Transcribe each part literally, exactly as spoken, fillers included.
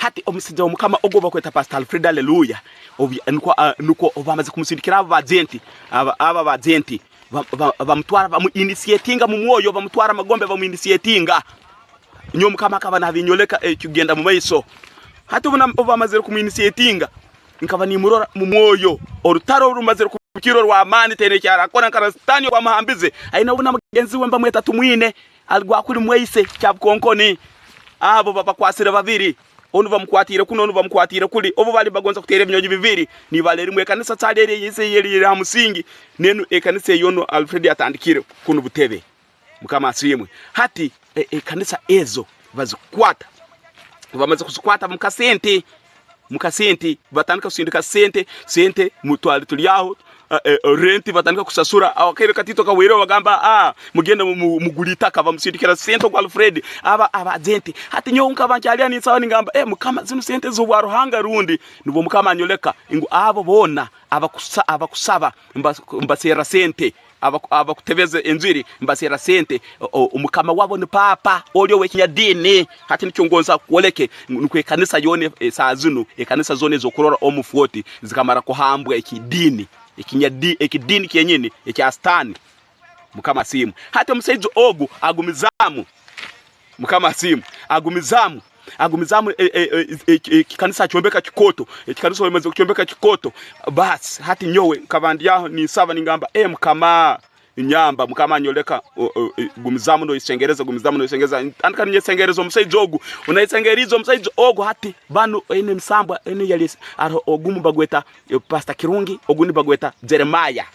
Hati omusaija w'Omukama ogu bakweta Pastor Alfred Hallelujah, obu, nukwo, ah, nukwo obu bamaze kumusindikira abo bajenti, aba, aba bajenti, ba, ba, bamutwara, bamu initiatinga mu mwoyo, bamutwara Magombe, bamu initiatinga. Nyowe Mukama akaba nabinyoleka ekigenda mu maiso. Hati obu na, obu bamazire kumu initiatinga, nkaba nimurora mu mwoyo. Orutaro oru rumazire kuba orw'amaani, taine eki arakora, nka Sitaani obu amuhambize. Aine obu na mugenzi we, nibamweta Tumwine, ali gwa kuli Mwaise, Kyabukonkoni. Abo babakwasire babiri. Onu bamukwatiire kunu, onu bamukwatiire kuli. Obu bali bagonza kuteera ebinyonyi bibiri, nibaleera limu. Ekanisa kyali eri ey'ise eyeri eri ha musingi, n'enu ekanisa ey'onu Alfred atandikire kunu Butebe. Mukama asiimwe. Hati, e, ekanisa ezo bazikwata. Bamaze kuzikwata mu kasente, mu kasente, batandika kusindika sente, sente, mu twali tuli aho, eh, eh, rent batandika kusasura. Aho akaire katiito kahwereho, bagamba, "Ah, mugende mu, mu, mugule itaka," bamusindikira sente ogu Alfred, aba, aba agenti. Hati nyowe nkaba nkyali aho ninsaba ningamba, "Eh, Mukama, zinu sente z'obwa Ruhanga rundi?" Nubwo Mukama anyoleka ngu abo boona abakusa-, abakusaba, mba-, mbaserra sente. Abaku-, abakutebeza enjiri, mbaserra sente. O-, o-, omukama wabo ni paapa, oli ow'ekinyadiini. Hati nikyo ngonza kwoleke, nukwo ekanisa yoona, esaaha zinu, ekanisa zoona ez'okurora omu Fort zikamara kuhambwa ekidiini, ekinyadi-, ekidiini kyenyini ekya Sitaani. Mukama asiimwe. Hati omusaija ogu agumizaamu. Mukama asiimwe. Agumizaamu. Agumizaamu, e, e, e, e, e, ekikanisa akyombeka kikooto. Ekikanisa obu yamazire kukyombeka kikooto, basi, hati nyowe nkaba ndi aho ninsaba ningamba, "Eh, Mukama, nyamba." Mukama anyoleka, o, o, e, gumizaamu noyesengereza, gumizaamu noyesengereza. Ntandika ninyesengereza omusaija ogu. Obu nayesengeriize omusaija ogu, hati banu, enu emisambwa, enu yali es-, aroho ogumu bagweta, e, Pastor Kirungi, ogundi bagweta Jeremiah.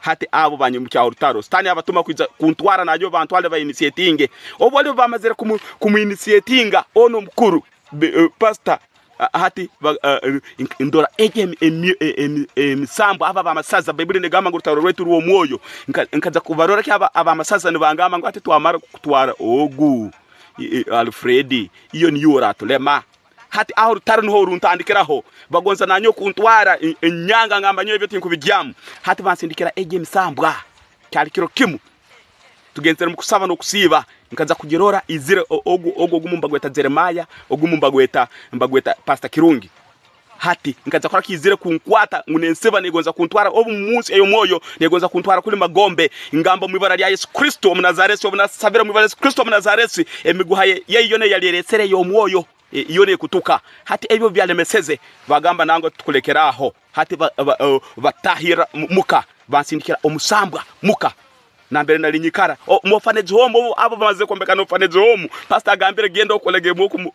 Hati abo banyimukyaho orutaro. Sitaani abatuma kwija kuntwara, najo bantwale ba initiatinge. Obu bali bamazire kumu-, kumu initiatinga, onu omukuru, be-, eh, pastor, ah, hati ba-, ah, eh, nk-, ndora egi emi-, emi-, eh, emi-, emisambwa aba bamasaza, Baibuli negamba ngu orutaro rwaitu rw'omwoyo. Nka-, nkaja kubarora ki aba, abamasaza nibangamba ngu, "Hati twamara kukutwara ogu, i-, i-, Alfred, iyo niyo oratulema." Hati aho orutaro nuho oruntandikiraho. Bagonza nanyowe kuntwara, e-, enyanga, ngamba nyowe ebyo tinkubigyamu. Hati bansindikira egi emisambwa. Kyali kiro kimu, tugenzere mu kusaba n'okusiiba. Nkaja kugirora, izire o-, ogu, ogu, ogumu mbagweta Jeremiah, ogumu mbagweta, mbagweta Pastor Kirungi. Hati nkaja kurora kiizire kunkwata, ngu nensiba, negonza kuntwara obu munsi ey'omwoyo, negonza kuntwara kuli Magombe. Ngamba omu ibara lya Yesu Kristo Omunazaresi, obu nasabire omu ibara lya Yesu Kristo Omunazaresi, emiguha ye, ye yona eyali eresere ey'omwoyo, e, yona ekutuka. Hati ebyo byalemeseze, bagamba, "Nangwa, tukulekere aho." Hati ba, ba, oh, batahira mu-, muka, bansindikira omusambwa muka. Nambere nali nyikara, o, mu orphanage home, obu, abo bamazire kwombeka na orphanage home, pastor agambire, "Genda okolege mu-, oku mu-,